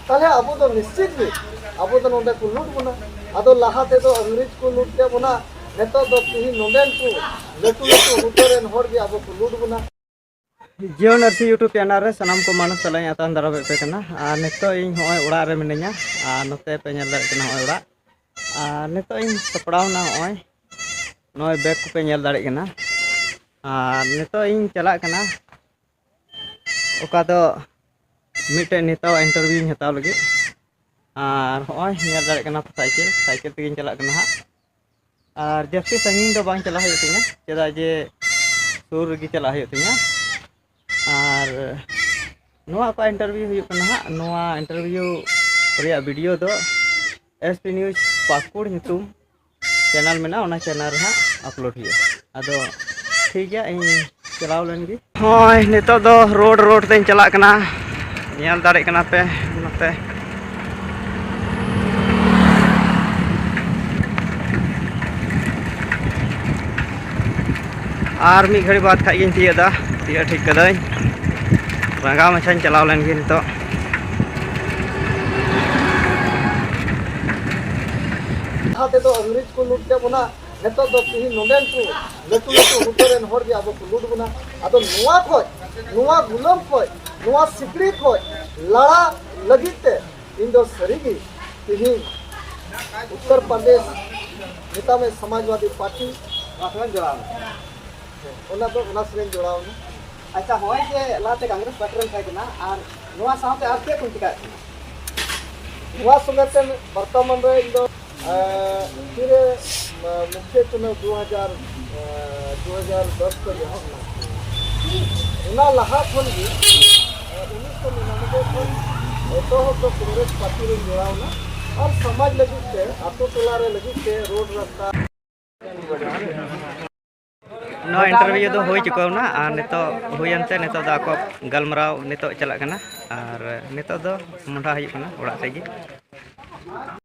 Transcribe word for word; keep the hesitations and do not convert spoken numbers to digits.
ᱛᱟᱦᱞᱮ ᱟᱵᱚ ᱫᱚ ᱱᱤᱥᱪᱤᱛ ᱜᱮ ᱟᱵᱚ ᱫᱚ ᱱᱚᱰᱮ ᱠᱚ ᱞᱩᱴ ᱵᱚᱱᱟ᱾ ᱟᱫᱚ ᱞᱟᱦᱟ ᱛᱮᱫᱚ ᱤᱝᱨᱮᱡᱽ ᱠᱚ ᱞᱩᱴ ᱠᱮᱫ ᱵᱚᱱᱟ, ᱱᱤᱛᱚᱜ ᱫᱚ ᱛᱤᱦᱤᱧ ᱱᱚᱰᱮᱱ ᱠᱚ ᱞᱟᱹᱴᱩ ᱞᱟᱹᱴᱩ ᱦᱩᱫᱟᱹ ᱨᱮᱱ ᱦᱚᱲ ᱜᱮ ᱟᱵᱚ ᱠᱚ ᱞᱩᱴ ᱵᱚᱱᱟ᱾ ᱡᱤᱭᱚᱱ ᱟᱹᱨᱥᱤ YouTube ᱪᱮᱱᱮᱞ ᱨᱮ ᱥᱟᱱᱟᱢ ᱠᱚ ᱢᱟᱱᱚᱥ ᱥᱟᱞᱟᱜ ᱤᱧ ᱟᱛᱟᱝ ᱫᱟᱨᱟᱢᱮᱫ ᱯᱮ ᱠᱟᱱᱟ᱾ ᱟᱨ ᱱᱤᱛᱚᱜ ᱤᱧ ᱦᱚᱸᱜᱼᱚᱭ ᱚᱲᱟᱜ ᱨᱮ ᱢᱤᱱᱟᱹᱧᱟ᱾ ᱟᱨ ᱱᱚᱛᱮ ᱯᱮ ᱧᱮᱞ ᱫᱟᱲᱮᱭᱟᱜ ᱠᱟᱱᱟ ᱦᱚᱸᱜᱼᱚᱭ ᱚᱲᱟᱜ᱾ ᱟᱨ ᱱᱤᱛᱚᱜ ᱤᱧ ᱥᱟᱯᱲᱟᱣ ᱮᱱᱟ ᱦᱚᱸᱜᱼᱚᱭ, ᱱᱚᱜᱼᱚᱭ ᱵᱮᱜᱽ ᱠᱚᱯᱮ ᱧᱮᱞ ᱫᱟᱲᱮᱭᱟᱜ ᱠᱟᱱᱟ᱾ ᱟᱨ ᱱᱤᱛᱚᱜ ᱤᱧ ᱪᱟᱞᱟᱜ ᱠᱟᱱᱟ ᱚᱠᱟ ᱫᱚ ᱢᱤᱫᱴᱮᱱ ᱱᱮᱛᱟᱣᱟᱜ ᱤᱱᱴᱟᱨᱵᱷᱤᱭᱩᱧ ᱦᱟᱛᱟᱣ ᱞᱟᱹᱜᱤᱫ᱾ ᱟᱨ ᱦᱚᱸᱜᱼᱚᱭ ᱧᱮᱞ ᱫᱟᱲᱮᱭᱟᱜ ᱠᱟᱱᱟ ᱯᱮ ᱥᱟᱭᱠᱮᱞ, ᱥᱟᱭᱠᱮᱞ ᱛᱮᱜᱮᱧ ᱪᱟᱞᱟᱜ ᱠᱟᱱᱟ ᱦᱟᱸᱜ᱾ ᱟᱨ ᱡᱟᱹᱥᱛᱤ ᱥᱟᱺᱜᱤᱧ ᱫᱚ ᱵᱟᱝ ᱪᱟᱞᱟᱜ ᱦᱩᱭᱩᱜ ᱛᱤᱧᱟᱹ, ᱪᱮᱫᱟᱜ ᱡᱮ ᱥᱩᱨ ᱨᱮᱜᱮ ᱪᱟᱞᱟᱜ ᱦᱩᱭᱩᱜ ᱛᱤᱧᱟᱹ᱾ ᱟᱨ ᱱᱚᱣᱟ ᱚᱠᱟ ᱤᱱᱴᱟᱨᱵᱷᱤᱭᱩ ᱦᱩᱭᱩᱜ ᱠᱟᱱᱟ ᱦᱟᱸᱜ, ᱱᱚᱣᱟ ᱤᱱᱴᱟᱨᱵᱷᱤᱭᱩ ᱨᱮᱭᱟᱜ ᱵᱷᱤᱰᱤᱭᱳ ᱫᱚ ᱮᱥ ᱯᱤ ᱱᱤᱭᱩᱡᱽ ᱯᱟᱹᱠᱩᱲ ᱧᱩᱛᱩᱢ ᱪᱮᱱᱮᱞ ᱢᱮᱱᱟᱜᱼᱟ, ᱚᱱᱟ ᱪᱮᱱᱮᱞ ᱨᱮ ᱦᱟᱸᱜ ᱟᱯᱞᱳᱰ ᱦᱩᱭᱩᱜᱼᱟ᱾ ᱟᱫᱚ ᱴᱷᱤᱠ ᱜᱮᱭᱟ, ᱤᱧ ᱪᱟᱞᱟᱣ ᱞᱮᱱ ᱜᱮ᱾ ᱦᱳᱭ, ᱱᱤᱛᱚᱜ ᱫᱚ ᱨᱳᱰ, ᱨᱳᱰ ᱛᱮᱧ ᱪᱟᱞᱟᱜ ᱠᱟᱱᱟ᱾ ᱧᱮᱞ ᱫᱟᱲᱮᱭᱟᱜ ᱠᱟᱱᱟ ᱯᱮ ᱱᱚᱛᱮ᱾ ᱟᱨ ᱢᱤᱫ ᱜᱷᱟᱹᱲᱤ ᱵᱟᱫᱽ ᱠᱷᱟᱡ ᱜᱤᱧ ᱛᱤᱭᱳᱜ ᱫᱟ, ᱛᱤᱭᱳᱜ ᱴᱷᱤᱠ ᱠᱟᱹᱫᱟᱹᱧ᱾ ᱨᱟᱸᱜᱟᱣ ᱢᱟᱪᱷᱟᱧ ᱪᱟᱞᱟᱣ ᱞᱮᱱ ᱜᱮ ᱱᱤᱛᱚᱜ᱾ ᱞᱟᱦᱟ ᱛᱮᱫᱚ ᱤᱝᱨᱮᱡᱽ ᱠᱚ ᱞᱩᱴ ᱠᱮᱫ ᱵᱚᱱᱟ, ᱱᱤᱛᱚᱜ ᱫᱚ ᱛᱤᱦᱤᱧ ᱱᱚᱰᱮᱱ ᱠᱚ ᱞᱟᱹᱴᱩ ᱞᱟᱹᱴᱩ ᱦᱩᱫᱟᱹ ᱨᱮᱱ ᱦᱚᱲ ᱜᱮ ᱟᱵᱚ ᱠᱚ ᱞᱩᱴ ᱵᱚᱱᱟ᱾ ᱟᱫᱚ ᱱᱚᱣᱟ ᱠᱷᱚᱡ, ᱱᱚᱣᱟ ᱜᱩᱞᱟᱹᱢ ᱠᱷᱚᱡ, ᱱᱚᱣᱟ ᱥᱤᱠᱲᱤ ᱠᱷᱚᱡ ᱞᱟᱲᱟ ᱞᱟᱹᱜᱤᱫ ᱛᱮ ᱤᱧ ᱫᱚ ᱥᱟᱹᱨᱤ ᱜᱮ ᱛᱤᱦᱤᱧ ᱩᱛᱛᱚᱨ ᱯᱨᱚᱫᱮᱥ ᱢᱮᱛᱟᱜ ᱢᱮ ᱥᱚᱢᱟᱡᱽᱵᱟᱫᱤ ᱯᱟᱨᱴᱤ ᱚᱱᱟ ᱥᱚᱸᱜᱮ ᱡᱚᱲᱟᱣ ᱮᱱᱟ᱾ ᱚᱱᱟ ᱫᱚ ᱚᱱᱟ ᱥᱚᱸᱜᱮ ᱡᱚᱲᱟᱣ ᱮᱱᱟ᱾ ᱟᱪᱪᱷᱟ, ᱦᱚᱸᱜᱼᱚᱭ ᱡᱮ ᱞᱟᱦᱟᱛᱮ ᱠᱚᱝᱜᱨᱮᱥ ᱯᱟᱨᱴᱤ ᱨᱮᱢ ᱛᱟᱦᱮᱸ ᱠᱟᱱᱟ, ᱟᱨ ᱱᱚᱣᱟ ᱥᱟᱶᱛᱮ ᱟᱨ ᱪᱮᱫ ᱠᱚᱢ ᱪᱤᱠᱟᱹᱭᱮᱫ ᱛᱟᱦᱮᱱᱟ? ᱱᱚᱣᱟ ᱥᱚᱸᱜᱮ ᱛᱮ ᱵᱚᱨᱛᱚᱢᱟᱱ ᱨᱮ ᱤᱧ ᱫᱚ, ᱮᱸ, ᱛᱤᱨᱮ, ᱮᱸ, ᱢᱩᱠᱷᱤᱭᱟᱹ ᱪᱩᱱᱟᱹᱣ ᱫᱩ ᱦᱟᱡᱟᱨ, ᱮᱸ, ᱫᱩ ᱦᱟᱡᱟᱨ ᱫᱚᱥ ᱠᱷᱚᱱ ᱮᱦᱚᱵ ᱮᱱᱟ᱾ ᱚᱱᱟ ᱞᱟᱦᱟ ᱠᱷᱚᱱ ᱜᱮ, ᱮᱸ, ᱩᱱᱤᱥᱥᱚ ᱱᱤᱨᱟᱱᱚᱵᱵᱳᱭ ᱠᱷᱚᱱ ᱮᱛᱚᱦᱚᱵ ᱫᱚ ᱠᱚᱝᱜᱨᱮᱥ ᱯᱟᱨᱴᱤ ᱨᱮᱧ ᱡᱚᱲᱟᱣ ᱮᱱᱟ᱾ ᱟᱨ ᱥᱚᱢᱟᱡᱽ ᱞᱟᱹᱜᱤᱫ ᱛᱮ, ᱟᱛᱳ ᱴᱚᱞᱟ ᱨᱮ ᱞᱟᱹᱜᱤᱫ ᱛᱮ, ᱨᱳᱰ ᱨᱟᱥᱛᱟ, ᱱᱚᱣᱟ ᱤᱱᱴᱟᱨᱵᱷᱤᱭᱩ ᱫᱚ ᱦᱩᱭ ᱪᱩᱠᱟᱹᱣ ᱮᱱᱟ ᱟᱨ ᱱᱤᱛᱚᱜ ᱦᱩᱭᱮᱱ ᱛᱮ ᱱᱤᱛᱚᱜ ᱫᱚ ᱟᱠᱚ ᱜᱟᱞᱢᱟᱨᱟᱣ ᱱᱤᱛᱚᱜ ᱪᱟᱞᱟᱜ ᱠᱟᱱᱟ᱾ ᱟᱨ ᱱᱤᱛᱚᱜ ᱫᱚ ᱢᱚᱦᱰᱟ ᱦᱩᱭᱩᱜ ᱠᱟᱱᱟ ᱚᱲᱟᱜ ᱥᱮᱫ ᱜᱮ᱾